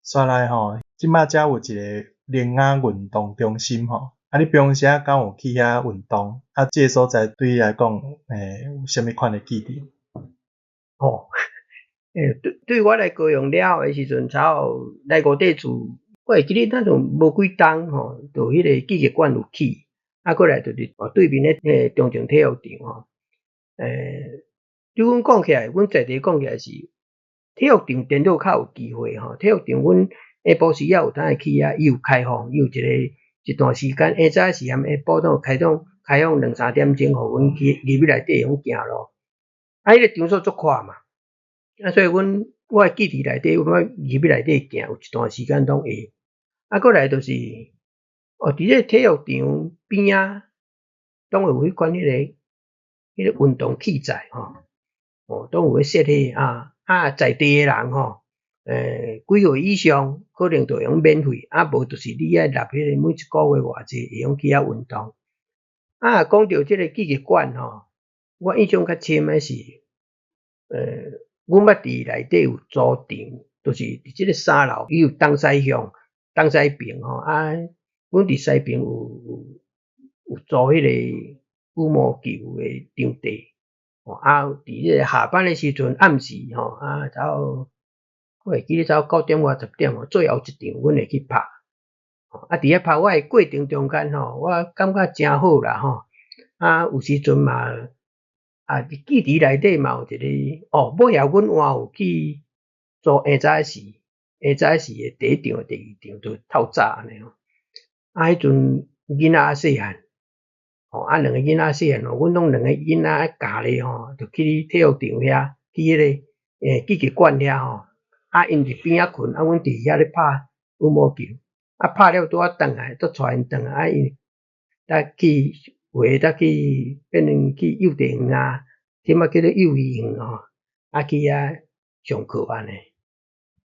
煞來吼，這馬遮有一个苓仔運動中心吼，啊，你平常時敢有去遐運動？啊，這个所在對你來講，有啥物款的記憶？吼，對我來高雄了後的時陣，才有來五塊厝，我會記得那陣無幾冬吼，就彼个紀念館有起，啊，過來就是對面的彼个中正體育場吼。對阮講起來，阮在地講起來是體育場顛倒較有機會吼。體育場阮下晡時仔有當會去遐，伊有開放，伊有一个一段時間，下早時含下晡攏有開放，開放兩三點鐘，予阮去入去內底會用行路。啊，彼个場所足闊嘛，啊，所以阮我會記佇內底，我入去內底行，有一段時間攏會。啊，過來就是，哦，佇這個體育場邊仔，攏會有彼款彼个運動器材吼，哦，攏有咧設彼啊啊，在地的人吼，幾歲以上可能就會用免費，啊無就是你愛納彼个每一个月偌濟，會用去遐運動。啊，講著這个紀念館吼，我印象較深的是，阮捌佇內底有租場，就是佇這个三樓，伊有東西向、東西爿吼，啊，阮佇西爿有租彼个羽毛球的場地，吼，啊，佇彼个下班的時陣，暗時吼，啊，差不多我會記得差不多9點外10點吼，最後一場阮會去拍，啊，佇遐拍我的過程中間吼，我感覺誠好啦吼，啊，有時陣嘛，啊，佇記佇內底嘛有一个，哦，尾後阮換有去租下早時，下早時的第一場、第二場就透早按呢吼，啊，彼陣囡仔猶細漢，吼，啊，兩个囡仔細漢吼，阮攏兩个囡仔教咧吼，就去體育場遐，去彼个紀念館遐吼，啊，𪜶佇邊仔睏，啊，阮佇遐咧拍羽毛球，啊，拍了拄仔轉來，才帶𪜶轉來，啊，𪜶才去有的才去變成去幼稚園啊，這擺叫做幼兒園吼，啊，去遐上課按呢。